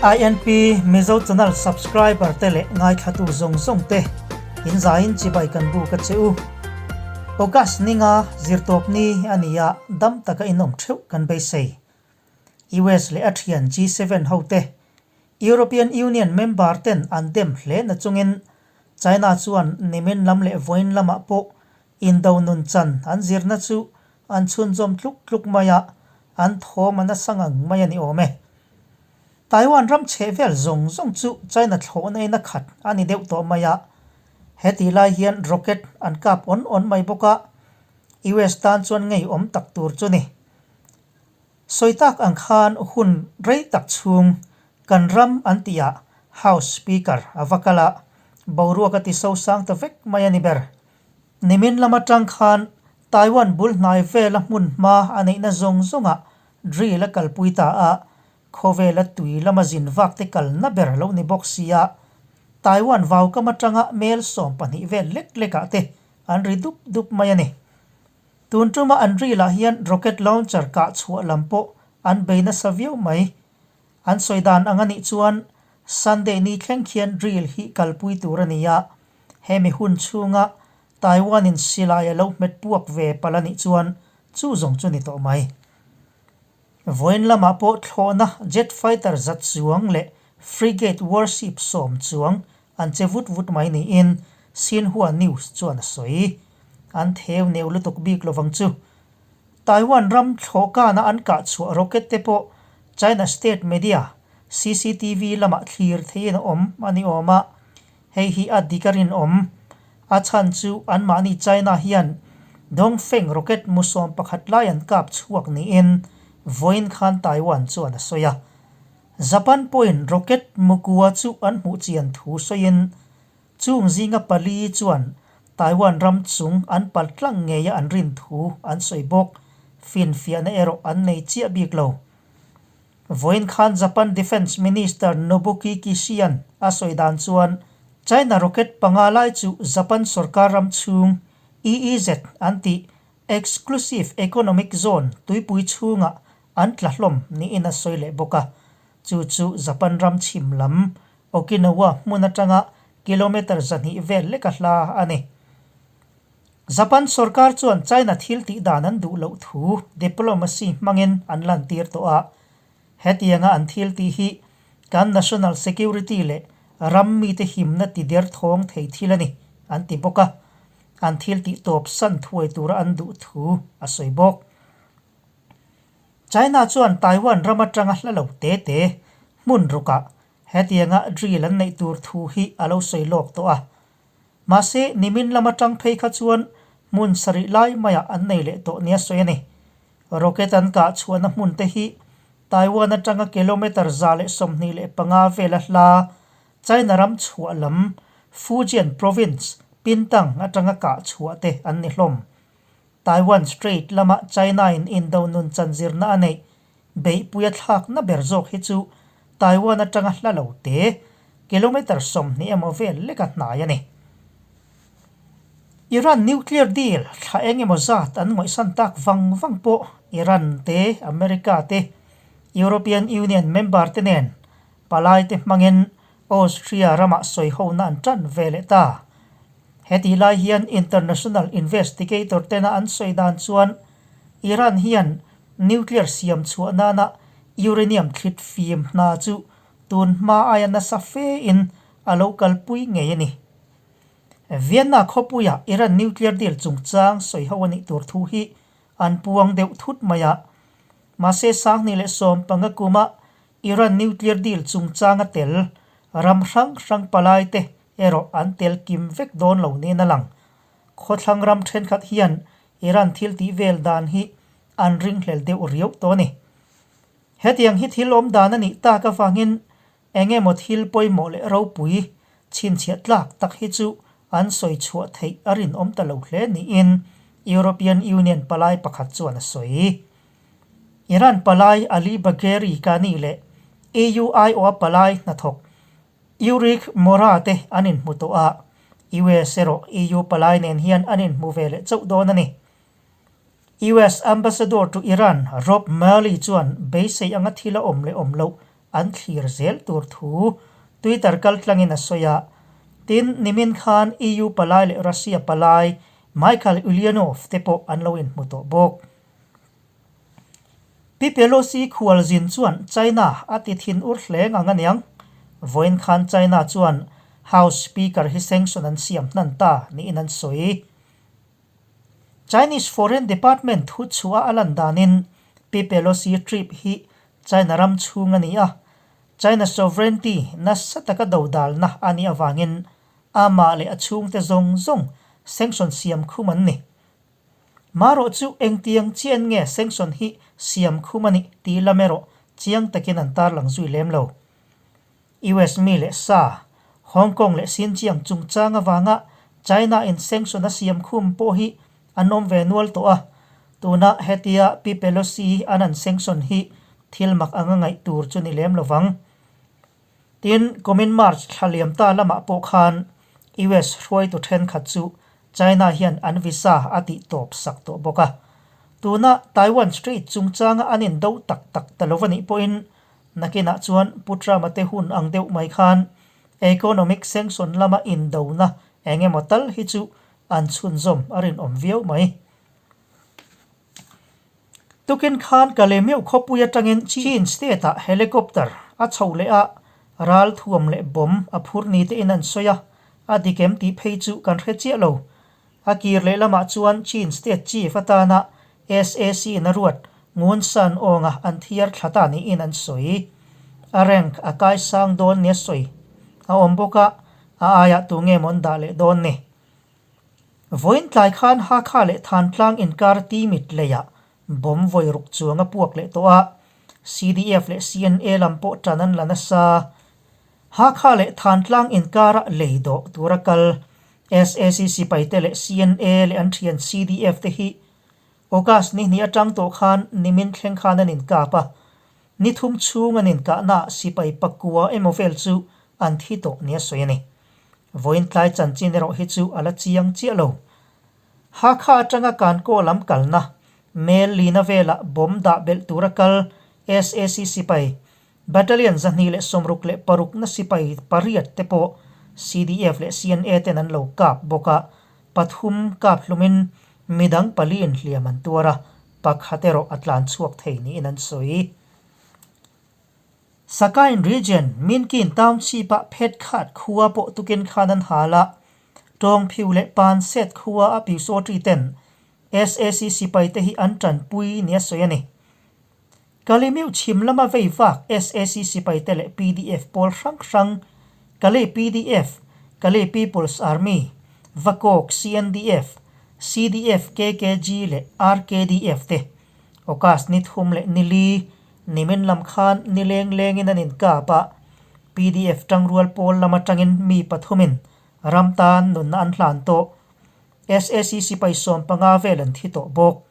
INP Mizo Channel subscriber te leh ngaithlatu zawng zawng te in zaiin chibai kan buk a che u. August ninga zirtawp ni a ni a, dam taka inawm theuh kan beisei. US leh a thian G7 ho te, European Union member ten an dem hle na chungin China chuan nimin lam leh vawiin lamah pawh indo nun chan an zirna chu an chhunzawm tluk tluk mai a, an thawm a nasa ngang mai a ni awm e. Taiwan ram chheh vel zawng zawng chu China thlawhna in a khat a ni deuh tawh mai a, hetih lai hian rocket an kap awn awn mai bawk a, US tan chuan ngeiawm tak tur chu ni. Sawi tak ang khan hun rei tak chhung kan ram an tihah House Speaker a va kal a, boruak a ti sosang ta vek mai a ni ber. Nimin lam atang khan Taiwan bul hnai vela hmun hma a neihna zawng zawngah drill a kalpui ta a, khawvela tui lama zin vak te kalna ber lo ni bawk sia, Taiwan vaukam atanga mel 12 vel lek lekah te an ri dup dup mai a ni. Tun tuma an drill ah hian rocket launcher kah chhuah lam pawh an bei nasa viau mai. An sawi dan ang a nih chuan Sunday ni thleng khian drill hi kalpui tur a ni a, hemi hun chhunga Taiwan in silai a lo hmet puak ve palh a nih chuan chu zawng chu ni tawh mai. Vawiin lamah pawh thlawhna jet fighter zat chuang leh frigate warship 10 chuang an che vut vut mai niin Xinhua News chuan a sawi. An theu neu lutuk bik lovang chu. Taiwan ram thlawhkana an kah chhuah rocket te pawh China state media CCTV lamah thlir theihin a awm a ni awm a, hei hi a dik a rinawm. A chhan chu anmahni China hian Dongfeng rocket mu 11 lai an kap chhuak niin vawiin khan Taiwan chuan a sawi a. Japan pawhin rocket mu kua chu an hmuh chian thu sawiin chung zinga pali chuan Taiwan ram chung an pal tlang ngeia an rin thu an sawi bawk. Finfiahna erawh an nei chiah bik lo. Vawiin khan Japan Defence Minister Nobuki Kishian a sawi dan chuan China rocket panga lai chu Japan sorkar ram chhung EEZ an tih Exclusive Economic Zone tuipui chhungah an tla hlawm niin a sawi leh bawk a. Chu chu Japan ram chhim lam Okinawa hmun atanga kilometre 200 vel leka hla a ni. Japan sorkar chuan China thil tih dan an duh loh thu diplomacy hmangin an lantir tawh a. Hetianga an thil tih hi kan national security leh ram mite himna ti der thawng thei thil a ni, an ti bawk a. An thil tih tawp san thuai tura an duh thu a sawi bawk. China chuan Taiwan ram atanga hla lo te te hmun rukah hetianga drill an neih tur thu hi a lo sawi lawk tawh a. Mahse, nimin lam atang phei kha chuan hmun sarih lai maiah an nei leh tawh nia sawi a ni. Rocket an kah chhuahna hmun te hi Taiwan atanga kilometre 125 vela hla China ram chhuah lam Fujian Province, Pintang atanga kah chhuah te an ni hlawm. Taiwan Strait lama China-in indo nun chanzirna a neih beihpuia thlakna ber zawk hi chu Taiwan atanga hla lo te kilometre 20 emaw vel leka hnai a ni. Iran nuclear deal thla eng emaw zat an ngawihsan tak vang vang pawh Iran te, America te, European Union member te nen palai te hmangin Austria ramah sawihona an tan ve leh ta. Hetih lai hian international investigator tena an sawi dan chuan Iran hian nuclear siam chhuah nana uranium thlit fim hna chu tun hma aia nasa fe in a lo kalpui ngei a ni. Vienna khawpuia Iran nuclear deal chungchang sawi ho a nih tur thu hi an puang deuh thut mai a. Mahse 2015 kuma Iran nuclear deal chungchanga tel ram hrang hrang palai te erawh an tel kim vek dawn lo niin a lang. Khawthlang ram thenkhat hian Iran thil tih vel dan hi an ringhlel deuh riau tawh a ni. Hetiang hi thil awm dan a nih tak avangin eng emaw thil pawimawh leh ropui chhinchhiah tlak tak hi chu an sawi chhuah theih a rinawm ta lo hle niin European Union palai pakhat chuan a sawi. Iran palai Ali Bagheri Kani leh EU aiawha palai hnathawk Ulrich Mora te an inhmu tawh a, US erawh EU palai nen hian an inhmu ve leh chauh dawn a ni. US Ambassador to Iran Rob Malley chuan beisei anga thil a awm leh awm loh an thlir zel tur thu Twitter kaltlangin a sawi a. Tin, nimin khan EU palai leh Russia palai Michael Ulyanov te pawh an lo inhmu tawh bawk. Pi Pelosi khualzin chuan China a ti thin ur hle ngang aniang. Vawiin khan China chuan House Speaker hi sanction an siam hnan ta niin an sawi. Chinese Foreign Department thu chhuah a lan danin Pi Pelosi trip hi China ram chhung a ni a, China sovereignty nasa taka dodalna a nih avangin amah leh a chhungte zawng zawng sanction siam khum an ni. Marawh chu engtiang chian nge sanction hi siam khum a nih tih lam erawh chiang takin an tarlang zui lem lo. US mi leh sa, Hong Kong leh Xinjiang chungchang avanga China in sanction a siam khum pawh hi an awm ve nual tawh a, tuna hetia Pi Pelosi an an sanction hi thil mak anga ngaih tur chu ni lem lovang. Tin, kumin March thla liam ta lamah pawh khan US hruaitu thenkhat chu China hian an visa a tih tawp sak tawh bawk a. Tuna Taiwan Strait chungchanga an indo tak tak ta lo a nih pawhin Nakinah chuan Pu Trump-a te hun ang deuh mai khan economic sanction lama indona eng emaw tal hi chu an chhunzawm a rinawm viau mai. Tukin khan Kalemeu khawpui atangin Chin state-ah helicopter a chho leh a, ral thuam leh bomb a phur ni tein an sawi a, a dik em tih phei chu kan hre chiah lo. A kir leh lamah chuan Chin State Chief atana SAC-in a ruat Ngun San Awnga an thiar thla ta niin an sawi. A rank a kai sang dawn nia sawi a awm bawk a, a aiah tu nge maw an dah leh dawn ni? Vawiin tlai khan Hakha leh Thantlang inkar Timit leiah bomb vawi ruk chuang a puak leh tawh a, CDF leh CNA lam pawh tan an la nasa. Hakha leh Thantlang inkara lei dawh tura kal SAC sipaite leh CNA leh an thian CDF te hi August ni hnih atang tawh khan nimin thleng khan an inkap a, ni thum chhung an inkahnaah sipai pakua emaw vel chu an thi tawh nia sawi a ni. Vawiin tlai chanchin erawh hi chu a la chiang chiah lo. Hakha atanga Kankaw lam kalna, Mel Lina velah bomb dah belh tura kal SAC sipai Battalion 266 na sipai pariat te pawh CDF leh CNA ten an lo kap bawk a, pathum kap hlumin midang paliin hliam an tuar a, pakhat erawh a tlan chhuak thei niin an sawi. Sakain Region, Minkin Township-ah Phetkhat khua pawh tukin khan an hal a, Tawngphiu leh Panset khua a Pyusawṭi ten SAC sipai te hi an tanpui nia sawi a ni. Kalemiu chhim lama vei vak SAC sipaite leh pdf pawl hrang hrang, Kalay pdf, Kalay People's Army, Vakawk CNDF, CDF KKG leh RKDF te August ni thum leh ni li nimin lam khan ni leng lengin an inkap a, pdf tangrual pawl lam atangin mi pathumin ram tan nunna an hlan tawh. SAC sipai 15 vel an thi tawh bawk.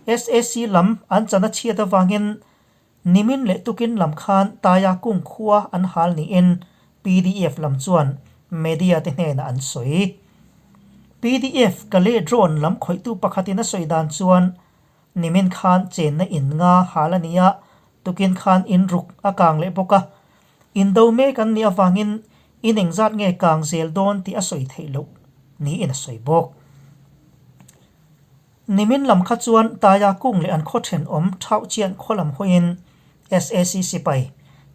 SAC lam an chan a chhiat avangin nimin leh tukin lam khan Taia kung khua an hal niin pdf lam chuan media te hnenah an sawi. Pdf Kale drone lam khawihtu pakhatin a sawi dan chuan nimin khan chenna in nga hal a ni a, tukin khan in ruk a kang leh bawk a. Indo mek an nih avangin in engzat nge kang zel dawn tih a sawi theih loh niin a sawi bawk. Nimin lam kha chuan Taia kung leh an khaw thenawm Thauh chian khaw lam hawiin SAC sipai,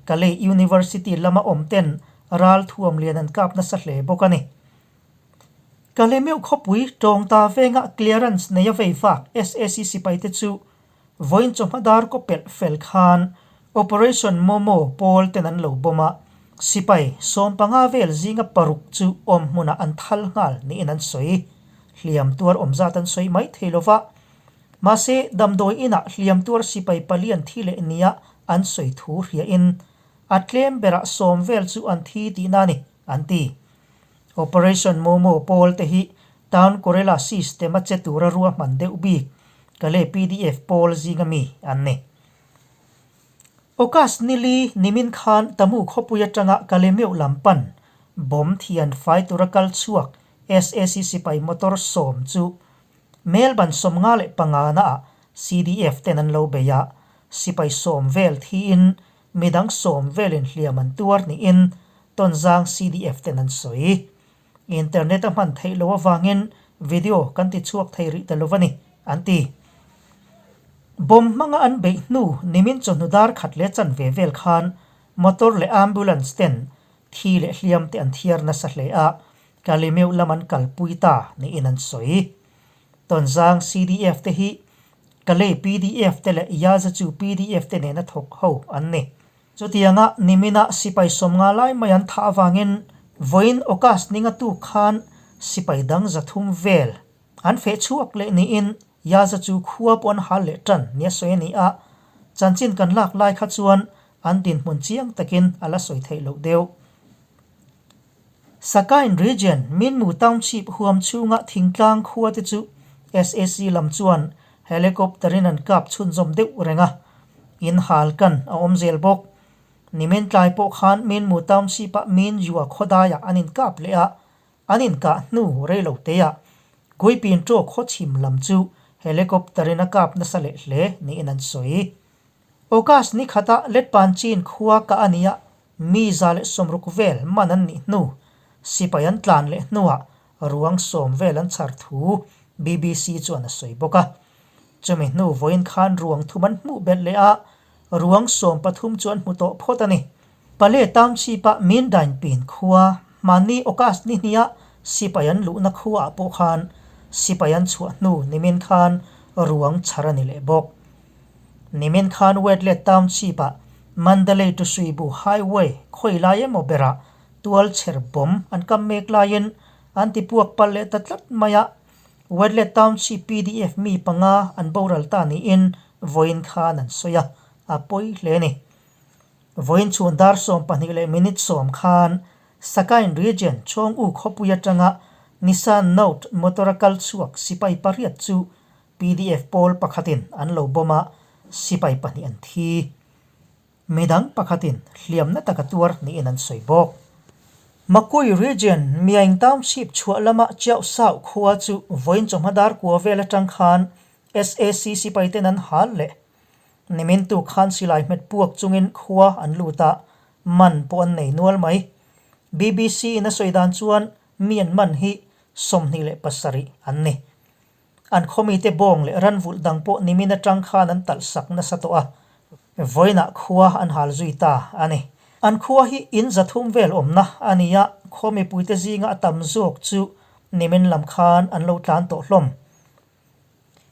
Kalay University lama awm ten ral thuam lian an kap nasa hle bawk a ni. Kalemeuh khawpui tawngta venga clearance nei a vei vak SAC sipai te chu vawiin chawhma dar kaw pelh fel khan Operation Momo pawl ten an lo bawm a, sipai 15 vel zinga paruk chu awm hmunah an thal nghal niin an sawi. Hliam tuar awm zat an sawi mai thei lo va. Mahse, damdawi inah hliam tuar sipai palian thi leh nia an sawi thu hriain a tlem berah sawm vel chu an thi tihna a ni, an ti. Operation Momo pawl te hi Town Guerrilla System a che tura ruahman deuh bik Kalay pdf pawl zinga mi an ni. August nili nimin khan Tamu khawpui atanga Kalemeu lam pan bomb thian fai tura kal chhuak SAC sipai motor sawm chu Melbourne 55 naah CDF ten an lo bei a, sipai sawm vel thiin midang sawm velin hliam an tuar niin Tonzang CDF ten an sawi. Internet a hman theih loh avangin video kan ti chhuak thei rih ta lo a ni, an ti. Bomb hmanga an beih hnu nimin chawhnu dar khat leh chanve vel khan motor leh ambulance ten thi leh hliam te an thiar nasa hle a, Kalimeuh lam an kalpui ta niin an sawi. Tonzang CDF te hi Kalay pdf te leh Yazachu pdf te nena thawk ho an ni. Chutianga nimina sipai sawmnga lai mai an thah avangin vawiin August ninga tuk khan sipai dang 300 vel an feh chhuak leh niin Yazachu khua pawh an hal leh tan nia sawi a ni a, chanchin kan lak lai kha chuan an dinhmun chiang takin a la sawi theih loh deuh. Sakain Region, Minmu Township huam chhunga thingtlang khua te chu sac lam chuan helicopter in an kap chhunzawm deuh reng a, in hal kan a awm zel bawk. Nimin tlai pawh khan Minmu Township ah Minjua khawdaiah an inkap leh a, an inkah hnu rei lo teah Guipin Ṭaw khawchhim lam chu helicopter in a kap nasa leh hle niin an sawi. August ni khata Letpanchin khua kah a ni a, Mi 160 vel man an nih hnu, sipai an tlan leh hnuah ruang sawm vel an chhar thu BBC chuan a sawi bawk a. Chumi hnu vawiin khan ruang thum an hmuh belh leh a, ruang 13 chu an hmu tawh phawt a ni. Pale Township-a Mindainpin khua hmanni August ni hniah sipai an luhna khuaah pawh khan sipai an chhuah hnu nimin khan ruang chhar a ni leh bawk. Nimin khan Wetlet Township-ah Mandalay to Suibu Highway khawi lai emaw berah tual chher bomb an kam mek laiin an ti puak palh leh ta tlat mai a, Wetlet Township pdf mi panga an boral ta niin vawiin khan an sawi a, a pawi hle a ni. Vawiin chhun dar 12 leh minute sawm khan Sakain Region Chawng-u khawpui atanga Nissan Note motor a kal chhuak sipai pariat chu Pdf pawl pakhatin an lo bomb a, sipai pahnih an thi. Midang pakhatin hliamna taka tuar niin an sawi bawk. Makui Region, Myaing Township chhuah lama Chiao Sau khua chu vawiin chawhma dar kua vel atang khan sac sipai ten an hal leh. Nimin tu khan silai hmet puak chungin khua an lut a, man pawh an nei nual mai. BBC in a sawi dan chuan mi an man hi 27 an ni. An khawmite bawng leh ranvulh dang pawh nimin atang khan an talh sak nasa tawh a, vawiinah khua an hal zui ta a ni. An khua hi in 300 vel awmna a ni a, khaw mipuite zinga a tam zawk chu nimin lam khan an lo tlan tawh hlawm.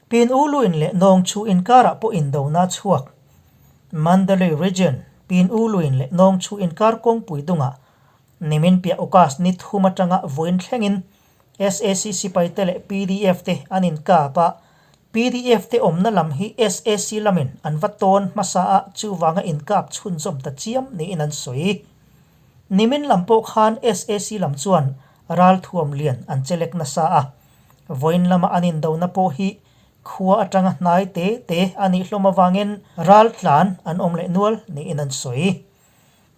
Pin U Luin leh Nawng Chu inkarah pawh indona a chhuak. Mandalay Region, Pin U Luin leh Nawng Chu inkar kawngpui dungah nimin piah August ni thum atanga vawiin thlengin sac sipaite leh pdf te an inkap a, pdf te awmna lam hi sac lamin an va tawn hmasa a, chuvanga inkap chhunzawm ta chiam niin an sawi. Nimin lam pawh khan sac lam chuan ralthuam lian an chelek nasa a, vawiin lama an indona pawh hi khua atanga hnai te te a nih hlawm avangin raltlan an awm leh nual niin an sawi.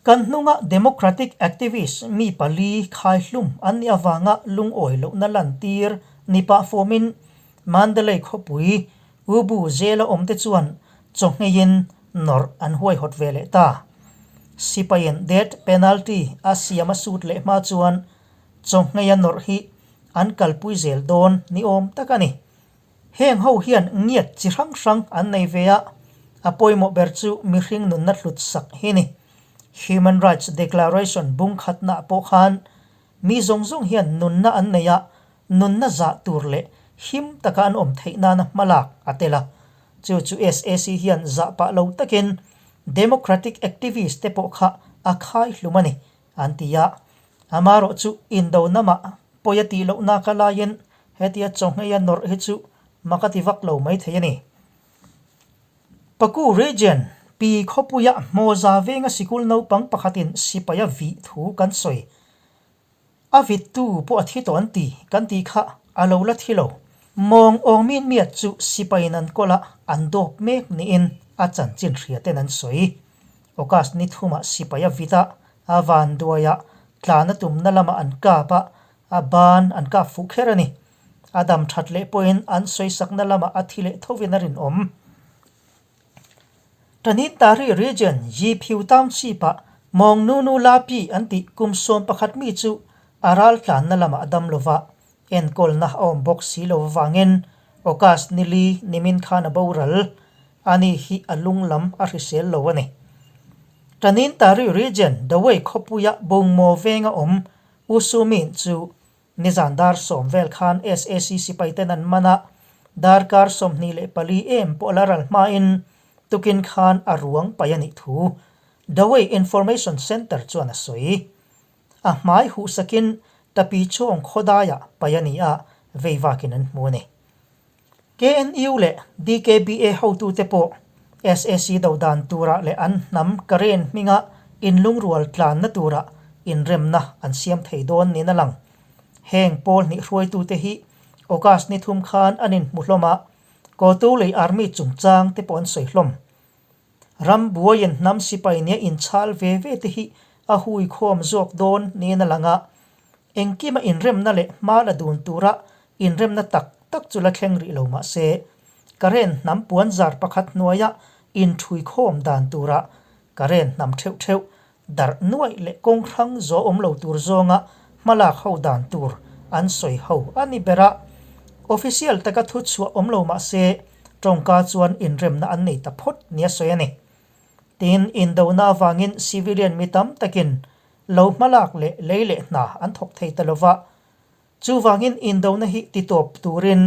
Kan hnunga Democratic activist mi pali khaihlum an nih avanga lungawi lohna lantir ni pah fawmin Mandalay khawpui Ubu zela awmte chuan chawhngeiin nawrh an huaihawt ve leh ta. Sipaiin death penalty a siam a sut leh hma chuan chawhngeia nawrh hi an kalpui zel dawn ni awm tak a ni. Heng ho hian ngiat chi hrang hrang an nei ve a, a pawimawh ber chu mihring nunna hlut sak hi ni. Human Rights Declaration bung khatnaah pawh khan mi zawng zawng hian nunna an nei a, nunna zah tur leh him taka an awm theih nana hmalak a tel a. Chu chu sac hian zah pah lo takin Democratic activist te pawh kha a khai hlum a ni, an ti a. Amaherawhchu indo namah pawi a tih lohna ka laiin Hetia chawhngei a nawrh hi chu mak a ti vak lo maithei a ni. Paku Region, Pi khawpuia Hmawza venga sikul naupang pakhatin sipai a vih thu kan sawi. A vittu pawh a thi tawh an ti, kan tih kha a lo la thi lo. Mawng awng min miat chu sipaiin an kawl a, an dawp mek niin a chanchin hria ten an sawi. August ni thumah sipai a vit a, a vanduaiah tlan a tumna lamah an kap a, A ban an kap fuh kher a ni. A dam that leh pawhin an sawisakna lamah a thi leh thovin a rinawm. Tanintari Region Yiphiu Township-ah Mawng Nunu Lapi an tih kum 11 mi chu a raltlanna lamah a dam lova, enkawlna a awm bawk si lo avangin August ni li nimin khan a boral. Ani hi a lung lam a hrisel lo a ni. Tanintari Region Dawei khawpuia Bungmaw venga awm U Su Min chu Nizan dar sawm vel khan SAC sipai ten an man a, darkar 24 em pawh la ral hmain tukin khan a ruang paih a nih thu Dawei Information Centre chuan a sawi. A hmai huhsakin Tapi Chawng khawdaiah paih a ni a, vei vakin an hmu a ni. KNU leh DKBA hotute pawh SAC do dan turah leh an hnam Karen hminga inlungrual tlanna turah inremna an siam thei dawn niin a lang. Heng pawl hnih hruaitute hi August ni thum khan an inhmu hlawm a, Kotu lei Army chungchang te pawh an sawi hlawm. Ram buaiin hnam sipai nia inchhal ve ve te hi a hui khawm zawk dawn niin a lang a, engkima inremna leh hma la dun tura inremna tak tak chu la thleng rih lo mah se, Karen hnam puanzar pakhat hnuaia inṭhui khawm dan tura Karen hnam theuh theuh darh nuaih leh kawng hrang zawh awm lo tur zawnga hmalak ho dan tur an sawi ho a ni ber a. Official taka thu chhuah awm lo mah se, tawngka chuan inremna an nei ta phawt nia sawi a ni. Tin, indona avangin civilian mi tam takin lo hmalak leh lei leh hna an thawk thei ta lo va. Chuvangin indona hi titawp turin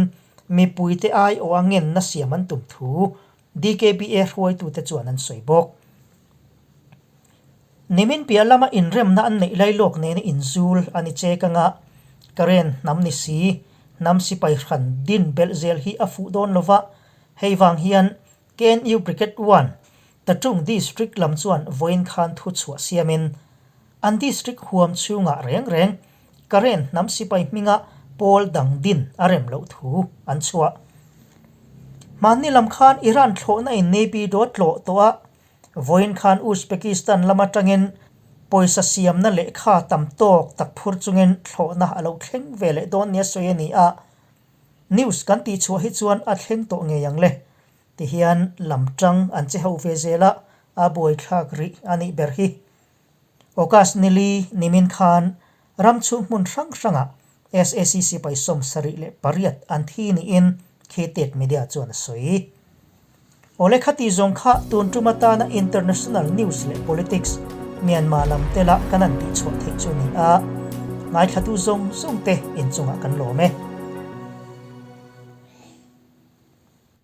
mipuite aiawha ngenna siam an tum thu DKBA hruaitute chuan an sawi bawk. Nimin piah lama inremna an neih lailawk nena inzul a ni chek anga Karen hnam ni si, hnam sipai hran din belh zel hi a fuh dawn lova, hei vang hian KNU Brigade One, Tatung District lam chuan vawiin khan thu chhuah siamin an district huam chhungah reng reng Karen hnam sipai hminga pawl dang din a rem loh thu an chhuah. Hmanni lam khan Iran thlawhna in Navy dawt tlawh tawh a, vawiin khan Uzbekistan lam atangin pawisa siamna lehkha tam tawk tak phur chungin thlawhna a lo thleng ve leh dawn nia sawi a ni a. News kan tihchhuah hi chuan a thleng tawh ngei ang le. Tihian lam tang an che ho ve zel a, a buaithlak rih a nih ber hi. August nili nimin khan ram chhung hmun hrang hrangah SAC sipai 78 an thi niin Khitet Media chuan a sawi. Awle khati zawng kha tun tum atana international news leh politics Myanmar lam tela kan han tihchhuah theih chu ni a, ngaithlatu zawng zawng te inchungah kan lawm e.